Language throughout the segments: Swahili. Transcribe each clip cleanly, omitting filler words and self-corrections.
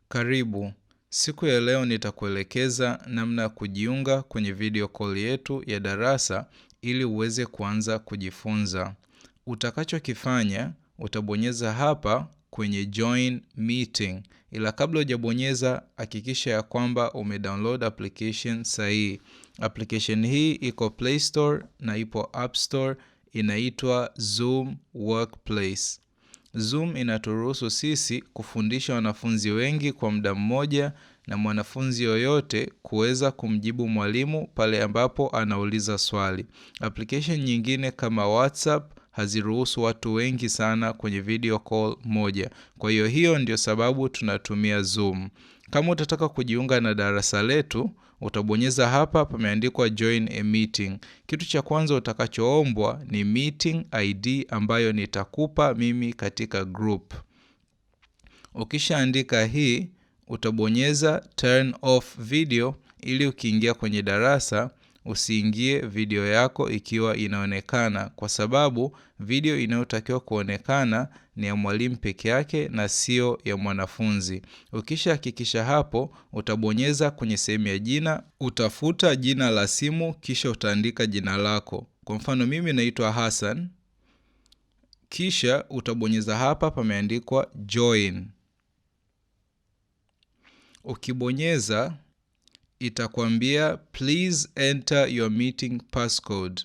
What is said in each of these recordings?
Karibu. Siku ya leo nitakuelekeza namna ya kujiunga kwenye video call yetu ya darasa ili uweze kuanza kujifunza. Utakachokifanya, utabonyeza hapa kwenye join meeting. Ila kabla hujabonyeza, hakikisha ya kwamba umedownload application sahihi. Application hii iko Play Store na ipo App Store, inaitwa Zoom Workplace. Zoom inaturuhusu sisi kufundisha wanafunzi wengi kwa muda mmoja na mwanafunzi yoyote kuweza kumjibu mwalimu pale ambapo anauliza swali. Application nyingine kama WhatsApp haziruhusu watu wengi sana kwenye video call moja. Kwa hiyo hiyo ndio sababu tunatumia Zoom. Kama utataka kujiunga na darasa letu, utabonyeza hapa pameandikwa join a meeting. Kitu cha kwanza utakachoombwa ni meeting ID ambayo nitakupa mimi katika group. Ukishaandika hii, utabonyeza turn off video ili ukiingia kwenye darasa usiingie video yako ikiwa inaonekana, kwa sababu video inayotakiwa kuonekana ni ya mwalimu peke yake na sio ya mwanafunzi. Ukishahakikisha hapo, utabonyeza kwenye sehemu ya jina, utafuta jina la simu, kisha utaandika jina lako. Kwa mfano mimi naitwa Hassan, kisha utabonyeza hapa pameandikwa join. Ukibonyeza itakwambia please enter your meeting passcode.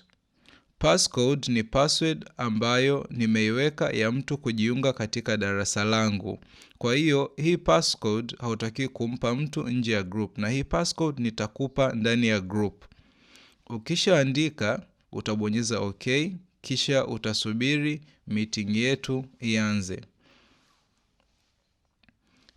Passcode ni password ambayo nimeiweka ya mtu kujiunga katika darasa langu. Kwa hiyo hii passcode hautaki kumpa mtu nje ya group, na hii passcode nitakupa ndani ya group. Ukishaandika utabonyeza okay, kisha utasubiri meeting yetu ianze.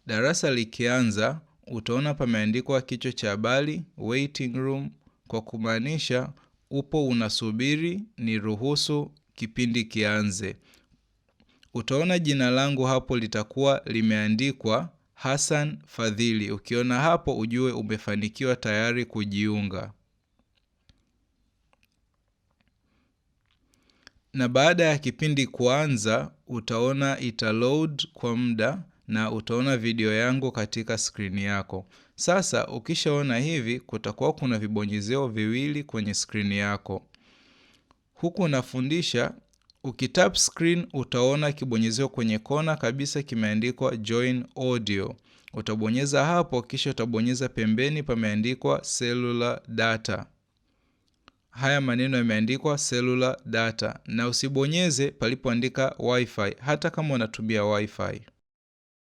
Darasa likianza, utaona pameandikwa kichwa cha habari waiting room, kwa kumaanisha upo unasubiri ni ruhusu kipindi kianze. Utaona jina langu hapo litakuwa limeandikwa Hassan Fadhili. Ukiona hapo ujue umefanikiwa tayari kujiunga. Na baada ya kipindi kuanza, utaona ita load kwa muda na utaona video yangu katika skrini yako. Sasa ukishaona hivi, kutakuwa kuna vibonyezeo viwili kwenye skrini yako. Huku nafundisha, ukitap screen utaona kibonyezeo kwenye kona kabisa kimeandikwa join audio. Utabonyeza hapo, kisha utabonyeza pembeni pameandikwa cellular data. Haya maneno yameandikwa cellular data, na usibonyeze palipoandika wifi hata kama unatumia wifi.